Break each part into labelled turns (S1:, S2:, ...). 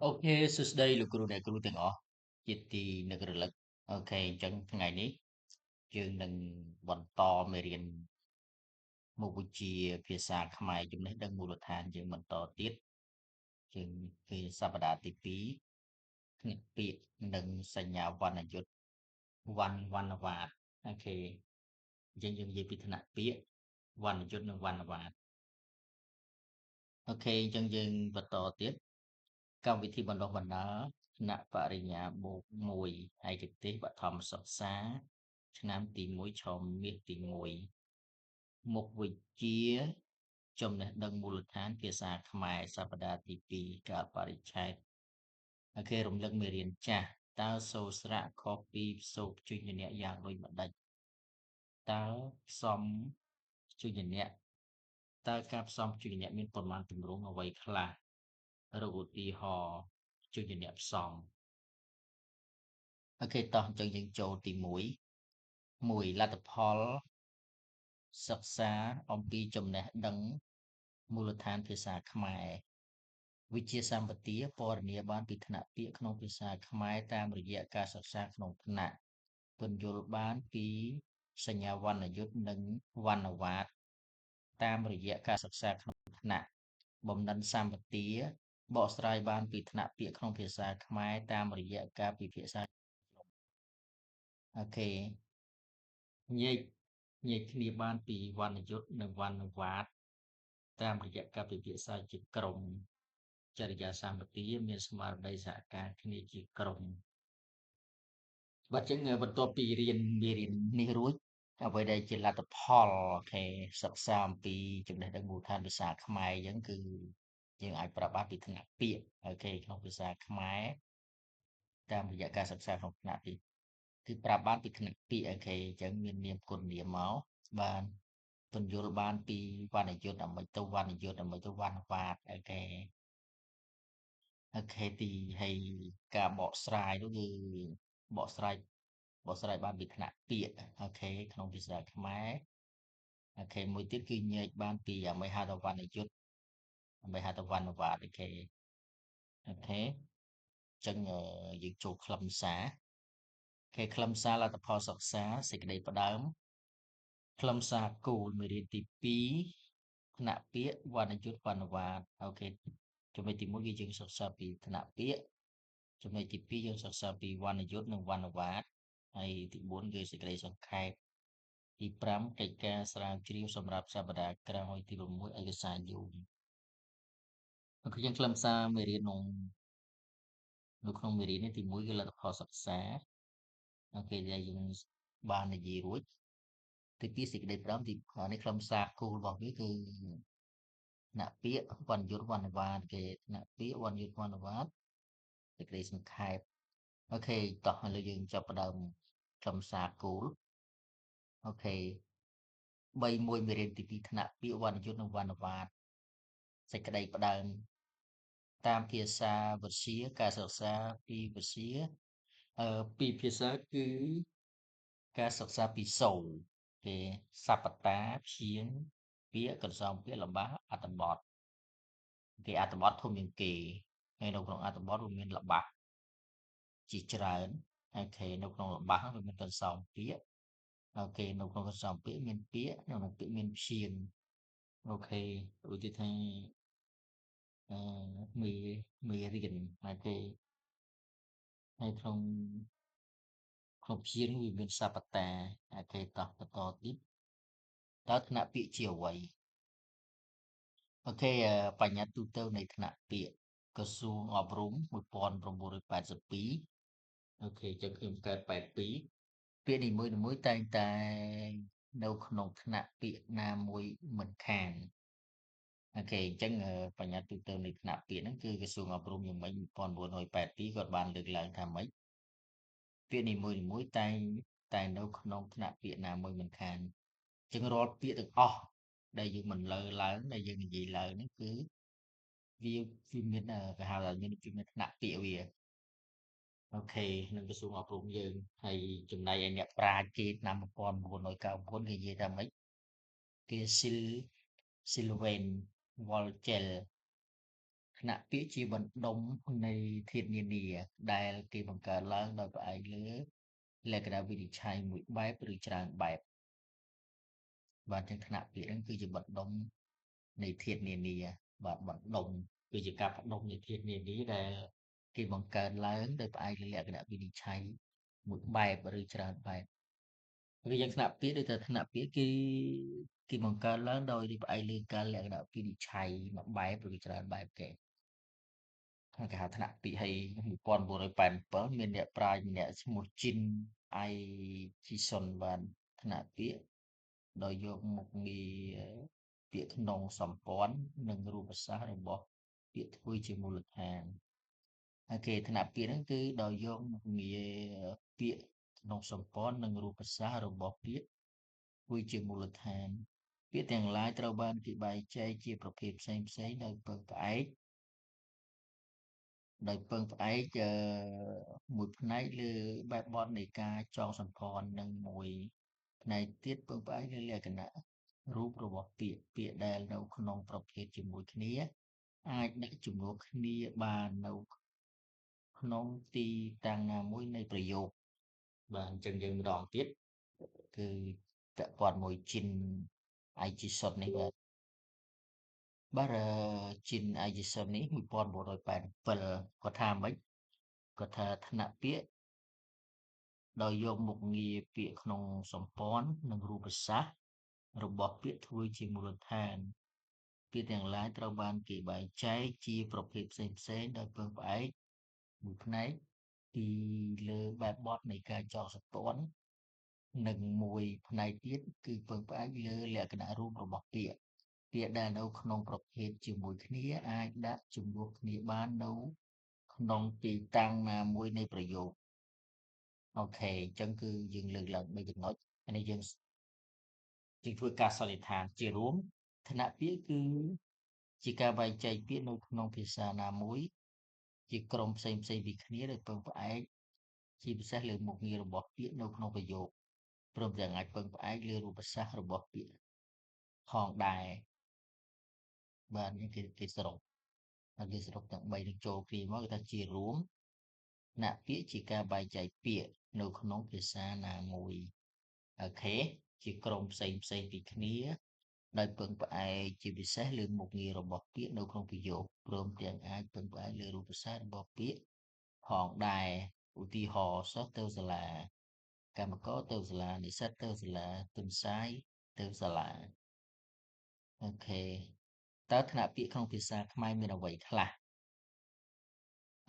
S1: OK សួស្តីលោកគ្រូអ្នកគ្រូទាំងអស់ជាទីនឹករលឹក OK អញ្ចឹងថ្ងៃនេះយើងនឹងបន្តមេរៀនមុខវិជ្ជាភាសាខ្មែរចំណេះដឹងមូលដ្ឋានយើងបន្តទៀតយើងគឺសប្តាហ៍ទី2ថ្នាក់ពាក្យនិងសញ្ញាវណ្ណយុត្តវណ្ណវណ្ណវាទ OK អញ្ចឹងយើងនិយាយពីថ្នាក់ពាក្យវណ្ណយុត្តនិងវណ្ណវាទ OK អញ្ចឹងយើងបន្តទៀតកម្មវិធីបណ្ដុះបណ្ដាលថ្នាក់បរិញ្ញាបូក1ឯកទេសបឋមសិក្សាឆ្នាំទី1ឆមាសទី1មុខវិជ្ជាចំណេះដឹងមូលដ្ឋានភាសាខ្មែរសប្តាហ៍ទី2កាលបរិច្ឆេទ OK រំលឹកមេរៀនចាស់តើសូរស្រៈខុសពីសូរព្យញ្ជនៈយ៉ាងដូចម្ដេចតើផ្សំព្យញ្ជនៈតើការផ្សំព្យញ្ជនៈមានប៉ុន្មានទម្រង់អ្វីខ្លះរកឧទាហរណ៍ព្យញ្ជនៈផ្សំ OK តោះអញ្ចឹងយើងចូលទី1 1លទ្ធផលសិក្សាអំពីចំណេះដឹងមូលដ្ឋានភាសាខ្មែរវិទ្យាសម្បទាពណ៌នាបានពីថ្នាក់ពាក្យក្នុងភាសាខ្មែរតាមរយៈការសិក្សាក្នុងថ្នាក់ពន្យល់បានពីសញ្ញាវណ្ណយុត្តនិងវណ្ណវាទតាមរយៈការសិក្សាក្នុងថ្នាក់បំណិនសម្បទាបកស្រាយបានពីថ្នាក់ពាក្យក្នុងភាសាខ្មែរតាមរយៈការពិភាក្សា OK ញែកគ្នាបានពីវណ្ណយុត្តនិងវណ្ណវាទតាមរយៈការពិភាក្សាជាក្រុមចរិយាសម្បទាមានស្មារតីសហការគ្នាជាក្រុមបាទអញ្ចឹងបន្ទាប់ពីរៀនមេរៀននេះរួចអ្វីដែលជាលទ្ធផល OK សិក្សាអំពីចំណេះដឹងមូលដ្ឋានភាសាខ្មែរអញ្ចឹងគឺយើងអាចប្រាប់បានពីថ្នាក់ពាក្យ OK ក្នុងភាសាខ្មែរតាមរយៈការសិក្សាក្នុងថ្នាក់ទីគឺប្រាប់បានពីថ្នាក់ពាក្យ OK អញ្ចឹងមាននាមគុណនាមមកបានពន្យល់បានពីវណ្ណយុត្តអ្មេចទៅវណ្ណយុត្តអ្មេចទៅវណ្ណវាទ OK OK ទីហើយការបកស្រាយនោះគឺបកស្រាយបានពីថ្នាក់ពាក្យ OK ក្នុងភាសាខ្មែរ OK មួយទៀតគឺញែកបានពីអ្មេហៅថាវណ្ណយុត្តអ្មេហៅថាវណ្ណវាទ OK OK អញ្ចឹងយើងចូលខ្លឹមសារគេខ្លឹមសារលទ្ធផលសិក្សាសេចក្តីផ្ដើមខ្លឹមសារគោលមេរៀនទី2ថ្នាក់ពាក្យវណ្ណយុត្តវណ្ណវាទ OK ចំណុចទី1គឺយើងសិក្សាពីថ្នាក់ពាក្យចំណុចទី2យើងសិក្សាពីវណ្ណយុត្តនិងវណ្ណវាទហើយទី4គឺសេចក្តីសង្ខេបទី5កិច្ចការស្រាវជ្រាវសម្រាប់សប្តាហ៍ក្រោយទី6ឯកសារយោងគឺយើងខ្លឹមសារមេរៀននៅក្នុងមេរៀននេះទី1គឺលទ្ធផលសិក្សា OK ដែលយើងបាននិយាយរួចទី2សេចក្តីផ្ដើមទីនេះខ្លឹមសារគោលរបស់វាគឺថ្នាក់ពាក្យវណ្ណយុត្តវណ្ណវាទគេថ្នាក់ពាក្យវណ្ណយុត្តវណ្ណវាទសេចក្តីសង្ខេប OK តោះឥឡូវយើងចាប់ផ្ដើមខ្លឹមសារគោល OK 3.1 មេរៀនទី2ថ្នាក់ពាក្យវណ្ណយុត្តនិងវណ្ណវាទសេចក្តីផ្ដើមតាមភាសាវិទ្យាការសិក្សាពីវិទ្យាពីភាសាគឺការសិក្សាពីសូរគេសប្តាព្យាង្គពាក្យកន្សោមពាក្យល្បះអត្ថបទគេអត្ថបទធំជាងគេហើយនៅក្នុងអត្ថបទវាមានល្បះជាច្រើន OK នៅក្នុងល្បះវាមានកន្សោមពាក្យ OK នៅក្នុងកន្សោមពាក្យមានពាក្យនៅក្នុងពាក្យមានព្យាង្គ OK ឧទាហរណ៍ថាមេរៀន OK ហើយក្នុងព្យាង្គវាមានសប្តា OK តោះបន្តទៀតតើថ្នាក់ពាក្យជាអ្វី OK បញ្ញត្តិទូទៅនៃថ្នាក់ពាក្យក្រសួងអប់រំ1982 OK ចឹងខ្ញុំកើត82ពាក្យនីមួយៗតែងតែនៅក្នុងថ្នាក់ពាក្យណាមួយមិនខាន OK អញ្ចឹងបញ្ញត្តិទូទៅនៃថ្នាក់ពាក្យហ្នឹងគឺក្រសួងអប់រំយ៉ាងម៉េច1982គាត់បានលើកឡើងថាម៉េចពាក្យនីមួយៗតែងតែនៅក្នុងថ្នាក់ពាក្យណាមួយមិនខានអញ្ចឹងរាល់ពាក្យទាំងអស់ដែលយើងមិនលើឡើងដែលយើងនិយាយឡើងហ្នឹងគឺវាមានគេហៅថាមានថ្នាក់ពាក្យវា OK នឹងក្រសួងអប់រំយើងហើយចំណែកឯអ្នកប្រាជ្ញគេឆ្នាំ1999គេនិយាយថាម៉េចគេស៊ីលវ៉េនវ៉លជែលថ្ ថ្នាក់ពាក្យជាបណ្ដុំនៃធាតុនានាដែលគេបង្កើតឡើងដោយផ្អែកលើលក្ខណៈវិនិច្ឆ័យមួយបែបឬច្រើនបែបបាទចឹងថ្នាក់ពាក្យហ្នឹងគឺជាបណ្ដុំនៃធាតុនានាបាទបណ្ដុំគឺជាការផ្ដុំនៃធាតុនានាដែលគេបង្កើតឡើងដោយផ្អែកលើលក្ខណៈវិនិច្ឆ័យមួយបែបឬច្រើនបែបគឺយើងថ្នាក់ពាក្យដូចថាថ្នាក់ពាក្យគេបង្កើតឡើងដោយផ្អែកលើការលក្ខណៈវិនិច្ឆ័យមួយបែបឬច្រើនបែបគេគេហៅថ្នាក់ពាក្យហើយ1987មានអ្នកប្រាជ្ញម្នាក់ឈ្មោះជីនអៃជីសុនបានថ្នាក់ពាក្យដោយយកមុខងារពាក្យក្នុងសម្ព័ន្ធនិងរូបសាស្ត្ររបស់ពាក្យធ្វើជាមូលដ្ឋានហើយគេថ្នាក់ពាក្យហ្នឹងគឺដោយយកមុខងារពាក្យក្នុងសម្ព័ន្ធនិងរូបសាស្ត្ររបស់ពាក្យធ្វើជាមូលដ្ឋានពាក្យទាំងឡាយត្រូវបានគេបែងចែកជាប្រភេទផ្សេងផ្សេងដោយពឹងផ្អែកមួយផ្នែកលើបែបបទនៃការចងសម្ព័ន្ធនិងមួយផ្នែកទៀតពឹងផ្អែកលើលក្ខណៈរូបរបស់ពាក្យពាក្យដែលនៅក្នុងប្រភេទជាមួយគ្នាអាចដាក់ជំនួសគ្នាបាននៅក្នុងទីតាំងណាមួយនៃប្រយោគបាទអញ្ចឹងយើងម្ដងទៀតគឺពាក់ព័ន្ធមួយជីនអៃជីសុតនេះបាទបាទជីនអៃជីសុតនេះ1987គាត់ថាម៉េចគាត់ថាថ្នាក់ពាក្យដោយយកមុខងារពាក្យក្នុងសម្ព័ន្ធនិងរូបសាស្ត្ររបស់ពាក្យធ្វើជាមូលដ្ឋានពាក្យទាំងឡាយត្រូវបានគេបែងចែកជាប្រភេទផ្សេងផ្សេងដោយពឹងផ្អែកមួយផ្នែកពីលើបែបបទនៃការចងសម្ព័ន្ធនិងមួយផ្នែកទៀតគឺពឹងផ្អែកលើលក្ខណៈរួមរបស់ពាក្យពាក្យដែលនៅក្នុងប្រភេទជាមួយគ្នាអាចដាក់ជំនួសគ្នាបាននៅក្នុងទីតាំងណាមួយនៃប្រយោគអូខេអញ្ចឹងគឺយើងលើកឡើង3ចំណុចនេះយើងធ្វើការសន្និដ្ឋានជារួមថ្នាក់ពាក្យគឺជាការបែងចែកពាក្យនៅក្នុងភាសាណាមួយជាក្រុមផ្សេងផ្សេងពីគ្នាដោយពឹងផ្អែកជាពិសេសលើមុខងាររបស់ពាក្យនៅក្នុងប្រយោគព្រមទាំងអាចពឹងផ្អែកលើរូបសាស្ត្ររបស់ពាក្យផងដែរបាទនេះគេសរុបហើយគេសរុបទាំង3នឹងចូលគ្នាមកគេថាជារួមថ្នាក់ពាក្យជាការបែងចែកពាក្យនៅក្នុងភាសាណាមួយអូខេជាក្រុមផ្សេងផ្សេងពីគ្នាដោយពឹងផ្អែកជាពិសេសលើមុខងាររបស់ពាក្យនៅក្នុងប្រយោគព្រមទាំងអាចពឹងផ្អែកលើរូបសាស្ត្ររបស់ពាក្យផងដែរឧទាហរណ៍សិស្សទៅសាលាកម្មករទៅសាលានិស្សិតទៅសាលាទុនសាយទៅសាលាអូខេតើថ្នាក់ពាក្យក្នុងភាសាខ្មែរមានអ្វីខ្លះ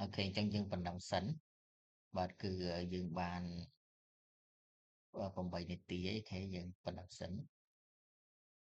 S1: អូខេអញ្ចឹងយើងប៉ុណ្ណឹងសិនបាទគឺយើងបាន8នាទីអូខេយើងប៉ុណ្ណឹងសិន